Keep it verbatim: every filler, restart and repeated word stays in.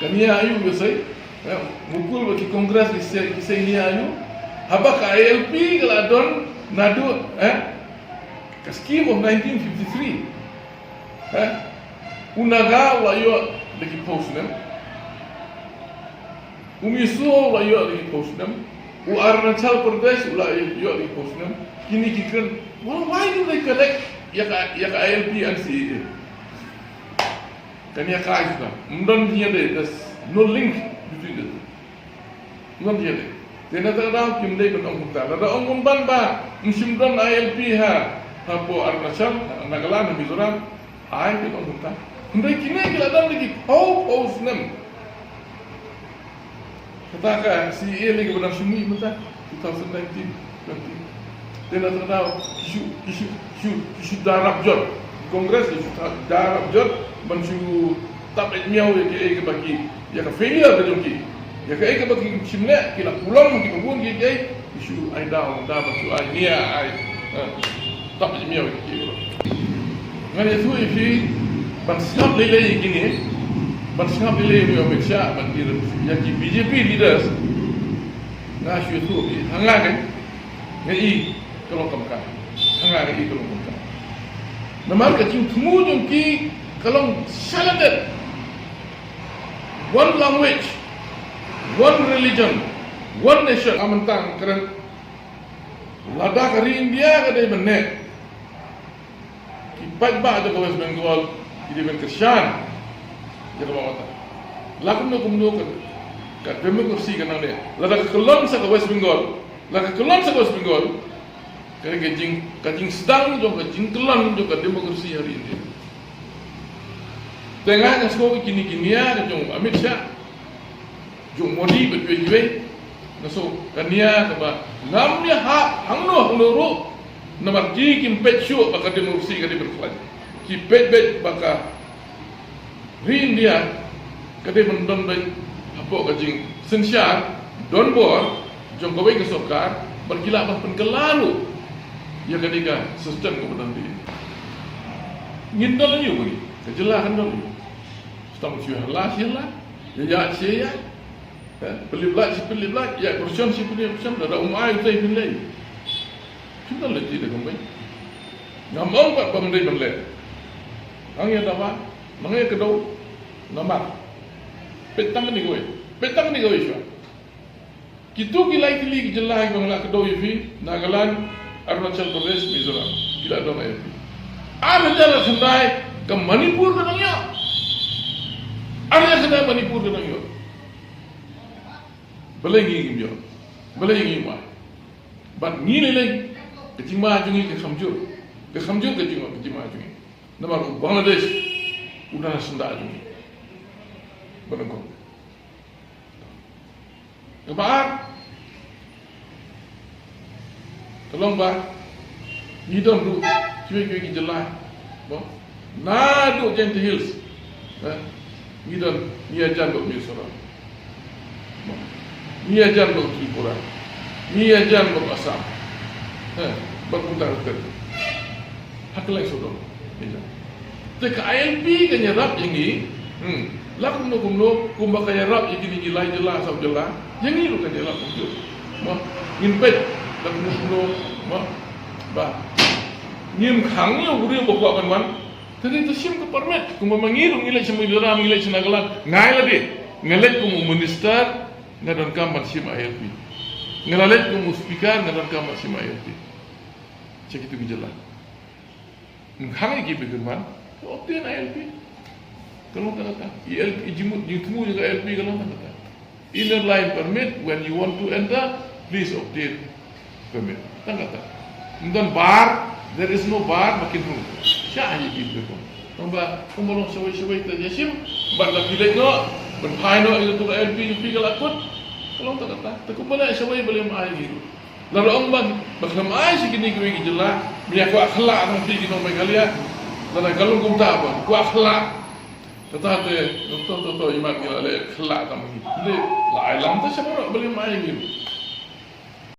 Ka nia aiu ka sei, eh, mukul ba ki Congress ki sei, ki sei nia aiu. Haba ka I L P ka la don naduh, eh, ka scheme of nineteen fifty-three. Eh, u Naga u la ïoh da ki phew snem. U Mizo u la ïoh da ki phew snem. U Arunachal Pradesh u la ïoh da ki phew snem. Kine ki kren, well, why do they connect ïa ka, ïa ka I L P and C A A? Kane ka issue ka. Ym don jingïadei, there's no link between the two. Ym don jingïadei. Te na kata ka daw kim dei ban ong kumta. Lada ong kumban ba ym shym don I L P ha, hapoh Arunachal, Nagaland, Mizoram, ai kin ong kumta. Hynrei kine ki la don da ki phew phew snem. Kata ka C A A lei kaba dang shu mih mynta, two thousand nineteen, twenty. Te na kata ka daw ki shu, ki shu, ki shu, ki shu da rap jot. Congress ki shu da rap jot ban shu tap ïa miaw ïa kiei kaba ki, ïa ka failure ka jong ki. Ïa kiei kaba ki shim leh, ki la pulom, ki la bun kiei kiei, ki shu ai daw, da ban shu ai nia ai, eh, tap ïa miaw ïa kiei. Ngan ïathuh ïa phi ban sngap lei lei ïa kine, ban sngap lei lei ïa u Amit Shah, ban ïa ki B J P leaders. Nga shu ïathuh ïa phi, ha nga ka, nga i ka long kam ka. Ha nga ka i ka long kam ka. Namar ka jingthmu jong ki ka long shalyndet. One language, one religion, one nation. Amantang kren, lada ka ri India ka dei ban neh, ki paidbah jong ka West Bengal ki dei ban kyrshan ïa kaba mynta. La kumno kumno ka, ka democracy ka nang dei. Lada ka kyllon sa ka West Bengal, lada ka kyllon sa ka West Bengal, ka dei ka jing, ka jingsdang jong ka jingkyllon jong ka democracy ha ri India. Te nga, nga sngew kine ki nia ka jong u Amit Shah, jong u Modi bad kiwei kiwei, nga sngew ka nia kaba ngam ïa hap hangno hangno ruh, namar ki kim peit shuh ba ka democracy ka dei ban khlaiñ. Ki peit beit ba ka ri India ka dei ban don beit hapoh ka jingsynshar donbor jong kawei ka sorkar, bad ki lah ban pynkylla ruh ïa kane ka system kaba don dei. Ngin don aïu kane? Ka jylla kan don aïu? Sdang shu ïa la shu ïa la, ïa ïa shu ïa ïa. Eh, pynlip lait shu pynlip lait, ïa abortion shu pynlip abortion, lada um ai utai pynlip. Phin don leit ïa da kumbai. Ngam ong pat ba ym dei ban leh. Nang ïa dawa, nang ïa kdew, namar peit tang kane kawei, peit tang kane kawei shuwa. Kitu ki lai tylli ki jylla kiba nga la kdew ïa phi, Nagaland, Arunachal Pradesh, Mizoram, ki la don I L P. Ar hajar khyndai ka Manipur ka dang ïoh. Ar hajar khyndai Manipur ka dang ïoh. Balei ngi ngim ïoh? Balei ngim ai? Bad ngi lei lei, ka jingma jong ngi ka kham jur. Ka kham jur ka jingma, ka jingma jong ngi. Namar u Bangladesh u dang ha syndah jong ngi. Ba nyngkong. Kaba ar, ka long ba ngi don ruh kiwei kiwei ki jylla, mo, naduh Jaintia Hills, eh, ngi don, ngi ïajan bad Mizoram, mo, ngi ïajan bad Tripura, ngi ïajan bad Assam, eh, bad Uttarakhand. Ha kylleng sawdong. Te ka I L P kan ïarap ïa ngi. Hmm. La kumno kumno, kumba ka ïarap ïa kine ki lai jylla saw jylla, ïa ngi ruh kan ïarap kumjuh. Mo, ngin peit la kumno kumno, mo, ba ngim khang ïa u briew ba kwah ban wan. Te dei to shim ka permit, kumba ma ngi ruh ngi leit sha Mizoram, ngi leit sha Nagaland, nga ïa lade, nga leit kum u minister, nga donkam ban shim I L P. Nga la leit kum u speaker, nga donkam ban shim I L P. Sha kitu ki jylla. Ym khang ïa ki ba kin wan, obtain I L P. Ka long tang kata. I L P, i jingmut, jingthmu jong ka I L P ka long tang kata. Inner line permit, when you want to enter, please obtain permit. Tang kata. Ym don bar, there is no bar, ba kin rung. Shah ïa ki ba kin rung. Tang ba, kumba long shawei shawei te ïa shim, bad la phi leit noh, ban phai noh ïa ka I L P jong phi ka la kut. Ka long tang kata. Te kumba leh shawei balei ym ai ïa ki ruh. Lada ong ba, ba khlem ai sha kine kiwei ki jylla, me ïa kwah khlak tang phi ki nong Meghalaya. Lada ka long kumta ba kwah khlak. Kata te, to, to, to, imat ngi la leh khlak tang phi. Hynrei la ai lang te sha baroh, balei ym ai ngi.